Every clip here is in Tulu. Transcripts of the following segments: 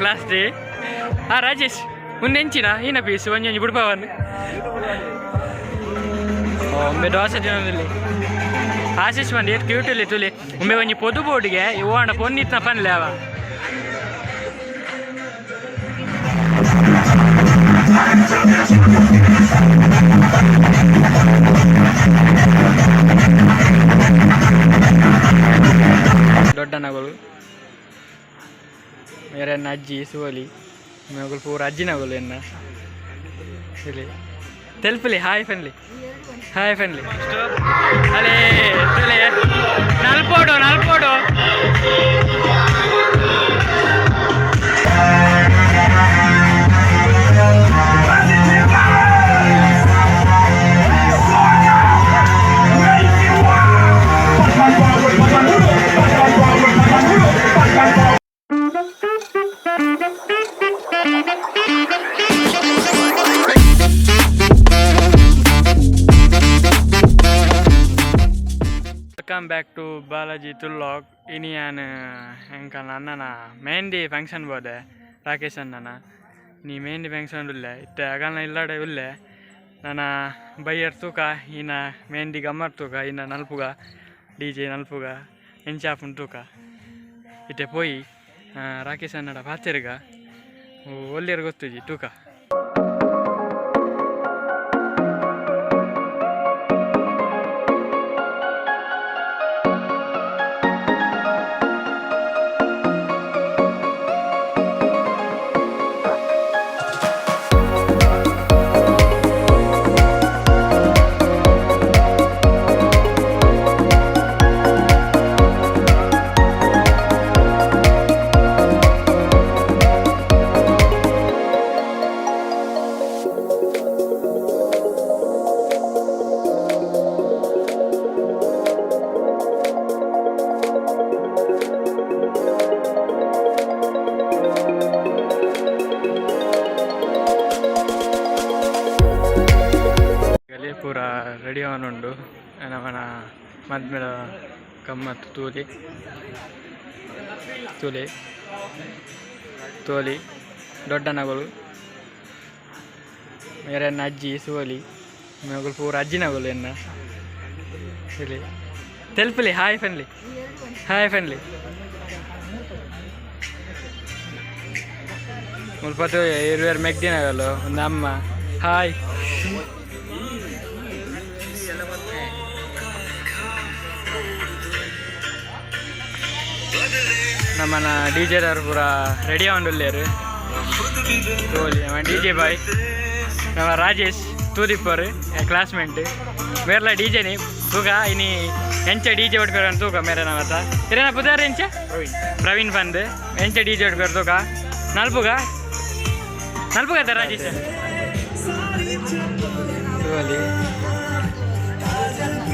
ಕ್ಲಾಸ್ ಡೇ ಆ ರಾಜೇಶ್ ಉಂದೆಂಚಿನ ಈನ ಪೀಸ್ ಒಂಜಿ ಒಂಜಿ ಬುಡ್ಪವನ್ ಒಂಬೆ ದೋಸೆ ತಿನ್ನೋದಿಲ್ಲ ಆಶೀಶ್ ಬಂದು ಏತ್ ಕ್ಯೂಟ್ ಇಲ್ಲಿ ತುಲಿ ಉಂಬೆ ಒಂಜಿ ಪೊದು ಬೋರ್ಡ್ಗೆ ಇವಾಂಡ ಪೊನ್ನಿತ್ನ ಪನ್ಲೆ ಅವ ದೊಡ್ಡನಗಳು ಮೇರೆನ್ನ ಅಜ್ಜಿ ಸುವಲಿ ಮಗಳು ಪೂರ ಅಜ್ಜಿನಗಳು ಎನ್ನ ಇಲ್ಲಿ ತೆಲ್ಪಲಿ ಹಾಯ್ ಫ್ರೆಂಡ್ಲಿ ಹಾಯ್ ಫ್ರೆಂಡ್ಲಿ ಅಲೇ ತುಲೆ ನಲ್ಪೋಡು ನಲ್ಪೋಡು. Welcome back to Balaji ತುಲ್ಲಾಗ್. ಇನಿಯಾನ್ ಎಂಕಲ್ನ ಅಣ್ಣನ ಮೆಹಂದಿ ಫಂಕ್ಷನ್ ಬೋದೆ, ರಾಕೇಶ್ ಅಣ್ಣನ. ನೀ ಮೆಹಂದಿ ಫಂಕ್ಷನ್ ಉಲ್ಲೆ ಇತ್ತೆ ಅಗಲ್ನ ಇಲ್ಲಡೆ ಉಲ್ಲೆ. ನನ್ನ ಬೈಯರ್ ತೂಕ ಇನ್ನ ಮೆಹಂದಿ ಗಮ್ಮರ್ ತೂಕ ಇನ್ನ ನಲ್ಪುಗ ಡಿ ಜೆ ನಲ್ಪುಗ ಎಂಚಾಪುನ್ ತೂಕ ಇತ್ತೆ ಪೋಯಿ ರಾಕೇಶ್ ಅಣ್ಣಡ ಪಾತೆರ್ಗ ಒಲ್ಲೇರು ಗೊತ್ತುಜಿ ತೂಕ. ಗಲಿ ಪೂರ ರೆಡಿ ಆವನುಂಡು ನಮನ ಮದ್ಮೆದ ಗಮ್ಮತ್ತು ತೂಲಿ ತೂಲಿ ತೋಲಿ ದೊಡ್ಡನಗಳು ಮೇರೆನ್ನ ಅಜ್ಜಿ ಸುವಲಿ ಮಗಳು ಪೂರ ಅಜ್ಜಿನಗಳು ಎನ್ನ ಇಲ್ಲಿ ತೆಲ್ಪಲಿ ಹಾಯ್ ಫ್ರೆಂಡ್ಲಿ ಹಾಯ್ ಫ್ರೆಂಡ್ಲಿ. ಮುಲ್ಪ ಇರುವೆರ್ ಮೆಗ್ದಿನಗಲು ಒಂದು ಅಮ್ಮ ಹಾಯ್. ನಮ್ಮನ ಡಿ ಜೆದವರು ಪೂರ ರೆಡಿ ಆವೊಂದುಲ್ಲೆರ್ ತೋಲಿ. ನಮ್ಮ ಡಿ ಜೆ ಬಾಯ್ ನಮ್ಮ ರಾಜೇಶ್ ತೂದಿಪ್ಪರ್ ಕ್ಲಾಸ್ಮೇಟ್ ಮೇರ್ಲ ಡಿ ಜೆನಿ ತೂಕ ಇನಿ ಎಂಚ ಡಿ ಜೆ ಉಡ್ಪೇರ್ ತೂಕ ಮೇರೆ ನಮತ ಇರೇನ ಪುದಾರ್ ಎಂಚ ಪ್ರವೀಣ್ ಪಂದ್ ಎಂಚ ಡಿ ಜೆ ಉಡ್ಪೇರ್ ತೂಕ ನಲ್ಪುಗ ನಲ್ಪುಗ ರಾಜೇಶ್ ತೋಲಿ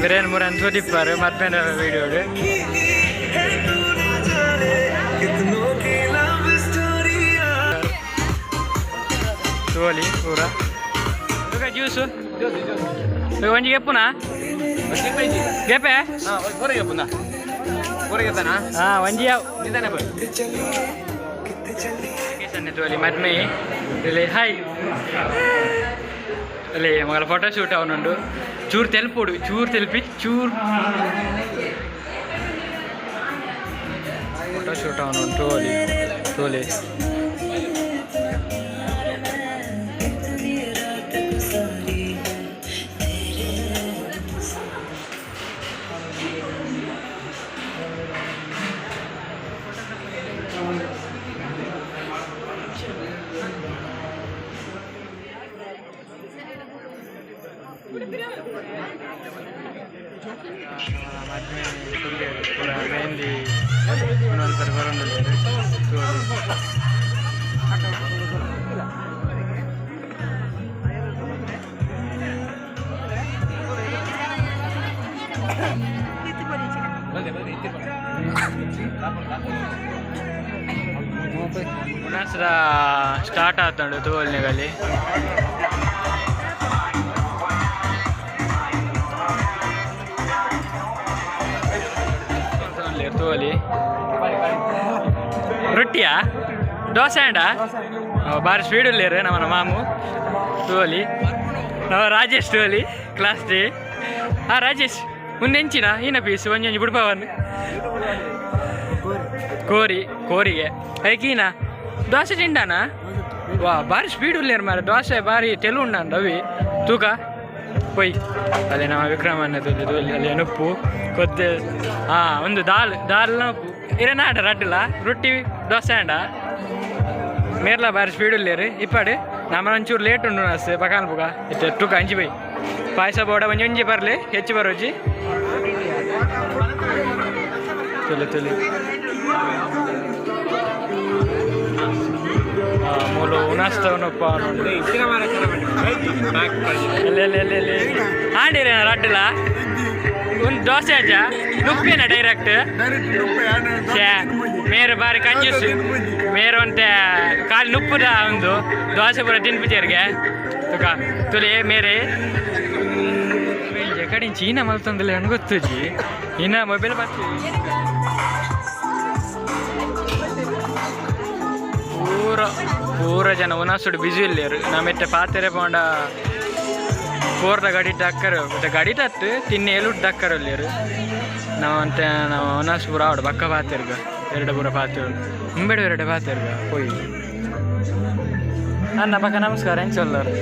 ಮಿರೇನ್ ಮುರನ್ ತೂದಿಪ್ಪರ್ ಮದ್ಮೇಲೆ ವೀಡಿಯೋಡು ತೋಲಿ ಪೂರ ತೂಕ ಜ್ಯೂಸು ಒಂಜಿ ಗೆಪ್ಪುನಾ ಗೆಪ್ಪೆ ಹಾ ಒಂಜಿ ಯಾವ ತೋಲಿ ಮದ್ಮೆ ಇಲ್ಲಿ ಹಾಯ್ ಅಲ್ಲಿ ಮಗಳ ಫೋಟೋ ಶೂಟ್ ಅವನುಂಡು ಚೂರು ತೆಲ್ಪೋಡು ಚೂರು ತೆಲ್ಪಿ ಚೂರು ಫೋಟೋ ಶೂಟ್ ಅವನುಂಟು ತೋಲಿ ತೋಲಿ. ಮದ್ಮೆ ಪೂರ ಮೆಹಂದಿ ಮಲ್ಪರೆ ಬರೊಂದುಲ್ಲೆರ್ ತೋಲಿ. ಪುನಸ್ರ ಸ್ಟಾರ್ಟ್ ಆತುಂಡು ತೋಲ್ನೆಗಲಿ. ತೋಲಿ ರೊಟ್ಟಿಯಾ. ದೋಸೆ ಅಂಡ ಬಾರಿ ಸ್ಪೀಡ್ ಉಲ್ಲೇರು ನಮ್ಮನ ಮಾಮು ತೋಲಿ. ನಾವು ರಾಜೇಶ್ ತೋಲಿ ಕ್ಲಾಸ್ ಡಿ. ಆ ರಾಜೇಶ್ ಮುಂದೆಂಚಿನ ಈನ ಪೀಸ್ ಒಂಜೊಂಜಿ ಬುಡ್ಪವನ್ ಕೋರಿ ಕೋರಿಗೆ ಐಕೀನ ದೋಸೆ ತಿಂಡಾನ. ವಾ ಬಾರಿ ಸ್ಪೀಡ್ ಉಲ್ಲೇರು ಮಾರೆ. ದೋಸೆ ಬಾರಿ ತೆಲು ಉಂಡಾನ್ ರವಿ ತೂಕ ಪೊಯ್. ಅದೇ ನಮ್ಮ ವಿಕ್ರಮನ್ನ ತೂಲಿ ತೂಲಿ ಅಲ್ಲಿ ಉಪ್ಪು ಕೊದ್ದೆ. ಹಾಂ, ಒಂದು ದಾಲ್ ದಾಲ್ನ ಉಪ್ಪು ಇರನಾಡ ರಡ್ಡಲ ರೊಟ್ಟಿ ದೋಸೆ ಅಂಡ. ಮೇರ್ಲ ಬಾರಿ ಸ್ಪೀಡ್ ಉಲ್ಲೇರು ಇಪ್ಪಾಡು. ನಮ್ಮ ಒಂಚೂರು ಲೇಟ್ ಉಂಡು ನಸ್ ಬಕಾನ್ ಬುಗ ಇತ್ತೆ ತುಕ ಅಂಚಿ ಬೈ. ಪಾಯಸ ಬೋಡ ಒಂಜಿ ಒಂಜಿ ಬರಲಿ, ಹೆಚ್ಚು ಬರೋಜಿ. ತುಲಿ ತುಲಿ ಮೂಲು ಉಣಸ್ತವನಪ್ಪ. ಆಂಡಿರ ರಡ್ಡಲ ಒಂದು ದೋಸೆ ಅಜ್ಜ ನುಪ್ಪೇನ ಡೈರೆಕ್ಟ್. ಛೇ, ಮೇರು ಬಾರಿ ಕಂಜೂಸ್ ಮೇರು ಅಂತೆ. ಖಾಲಿ ನುಪ್ಪುದ ಒಂದು ದೋಸೆ ಪೂರ ತಿನ್ಪುಜೇರಿಗೆ ತುಕ ತುಲಿ ಮೇರೆ. ಕಡಿಂಚಿ ಚೀನಾ ಮಲ್ತೊಂದಿಲ್ಲ ಅನ್ ಗೊತ್ತುಜಿ. ಇನ್ನ ಮೊಬೈಲ್ ಬತ್ತಿ ಪೂರ ಪೂರ ಜನ ಉನಾಸುಡು ಬಿಜಿ ಇಲ್ಲೇರು. ನಮ್ಮೆತ್ತೆ ಪಾತೆರೆ ಪೋಂಡ ಪೋರ್ದ ಗಡಿಟ್ ದಕ್ಕರು ಮತ್ತೆ ಗಡಿಟ್ ಹತ್ತು ತಿನ್ನೆ ಎಲುಟ್ ದಕ್ಕರು ಇಲ್ಲೇರು. ನಾವು ಅಂತ ನಾವು ಉನಾಸು ಪೂರ ಆವಡು ಬಕ್ಕ ಪಾತೆರ್ಗ ಎರಡು ಪೂರ ಪಾತೆರು ಮುಂಬೆಡು ಎರಡು ಪಾತೆರ್ಗ ಪೋಯಿ. ಅಣ್ಣ ಪಕ್ಕ ನಮಸ್ಕಾರ. ಹೆಂಗ್ ಸೊಲ್ಲರು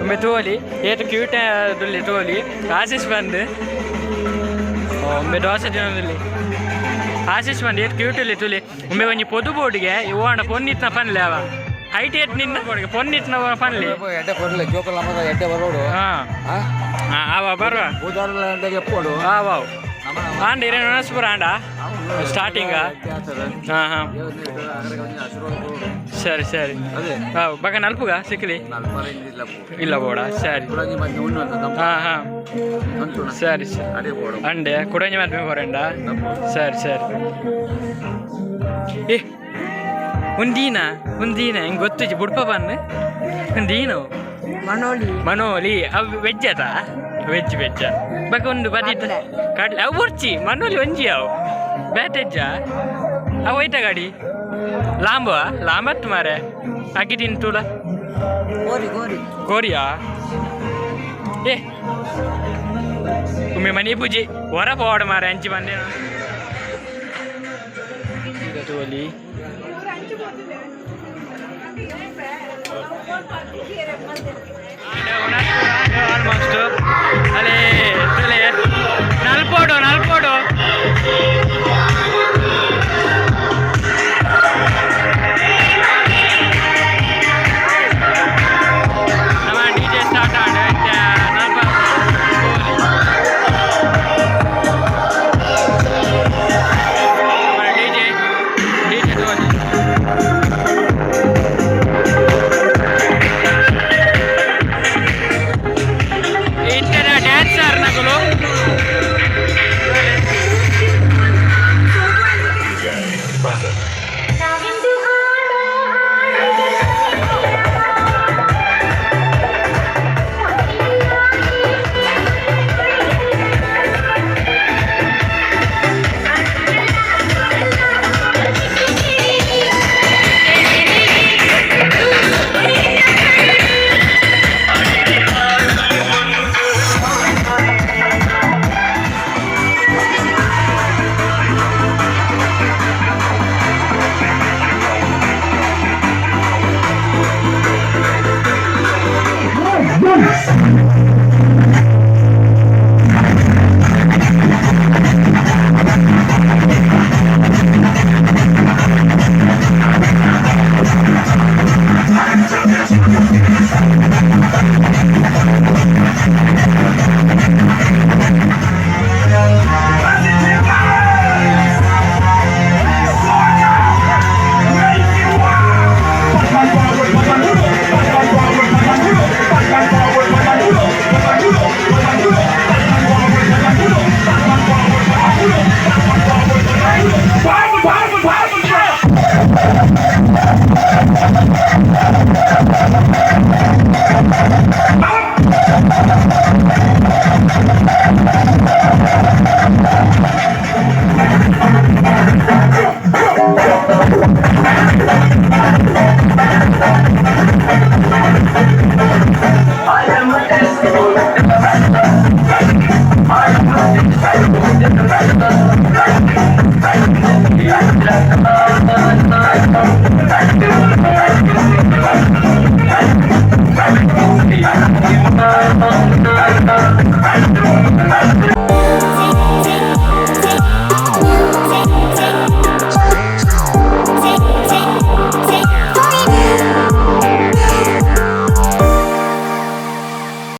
ಒಮ್ಮೆ ತೋಲಿ. ಏತು ಕ್ಯೂಟ್ ದುಲ್ಲಿ ತೋಲಿ. ಆಶೀಶ್ ಬಂದು ಒಮ್ಮೆ ದೋಸೆ ತಿನ್ನೋದಿಲ್ಲಿ. ಆಶೀಶ್ ಬಂದು ಏತ್ ಕ್ಯೂಟ್ ಇಲ್ಲಿ ತುಲಿ. ಒಮ್ಮೆ ಒಂಜಿ ಪೊದು ಬೋರ್ಡಿಗೆ ಓಂಡ ಪೊನ್ನಿತ್ನ ಪನ್ಲೆ. ಅವ ಹೈಟ್ ಏತ್ ನಿನ್ನ ಬೋರ್ಡಿಗೆ ಪೊನ್ನಿತ್ನ ಪನ್ಲೆ. ಎಡ್ಡೆ ಕೊರಲೆ ಜೋಕಲ್ ನಮ್ಮದ ಎಡ್ಡೆ ಬರೋಡು. ಹಾ ಹಾ, ಅವ ಬರುವ ಬೂದಾರಲ್ಲ ಎಡ್ಡೆಗೆ ಎಪ್ಪೋಡು. ಹಾ ವಾವ್ ಆಂಡ ಇರೇನು ಪೂರ ಆಂಡ ಸ್ಟಾರ್ಟಿಂಗ್. ಹಾ ಹಾ, ಸರಿ ಸರಿ. ಅದೇ. ಹಾ, ಬಗ ನಲ್ಪುಗ ಸಿಕ್ಕಲಿ ಇಲ್ಲ ಬೋಡ. ಸರಿ. ಹಾ ಹಾ, ಸರಿ ಸರಿ. ಅಂಡೆ ಕುಡಂಜಿ ಮದ್ಮೆ ಬರಂಡ. ಸರಿ ಸರಿ. ಏ ಒಂದೀನ ಒಂದೀನ ಹಿಂಗೆ ಗೊತ್ತುಜಿ ಬುಡ್ಪ ಬನ್ನ ಒಂದೀನು. ಮನೋಲಿ. ಮನೋಲಿ ಅವು ವೆಜ್ ಅದ? ವೆಜ್ ವೆಜ್ ಬಕ ಒಂದು ಬದಿ ಕಡಲೆ ಅವು ಬೊರ್ಚಿ. ಮನೋಲಿ ಒಂಜಿ ಅವು ಬ್ಯಾಟೆಜ್ಜ ಅವು ಐತ ಗಾಡಿ ಲಾಂಬ ಲಾಂಬತ್ ಮಾರೆ ಅಕ್ಕಿ ತಿಂತುಲ. ಗೋರಿ ಗೋರಿ. ಕೋರಿಯಾ. ಏ ಒಮ್ಮೆ ಮನೆ ಪೂಜೆ ಹೊರ ಪೋಡ ಮಾರೆ ಅಂಚಿ ಬಂದೆ ಈಗ ತೋಲಿ. ಆಲ್ಮೋಸ್ಟ್ ಅಲೇ ತುಲೆ ನಲ್ಪೋಡು ನಲ್ಪೋಡು. ನಮ್ಮ ಡಿಜೆ ಸ್ಟಾರ್ಟ್ ಆಂಡ್ ನಲ್ಪ. ಡಿಜೆ ಡಿಜೆ ತೋಲಿ. ಇತ್ತೆದ ಡ್ಯಾನ್ಸರ್ ನಕುಲು.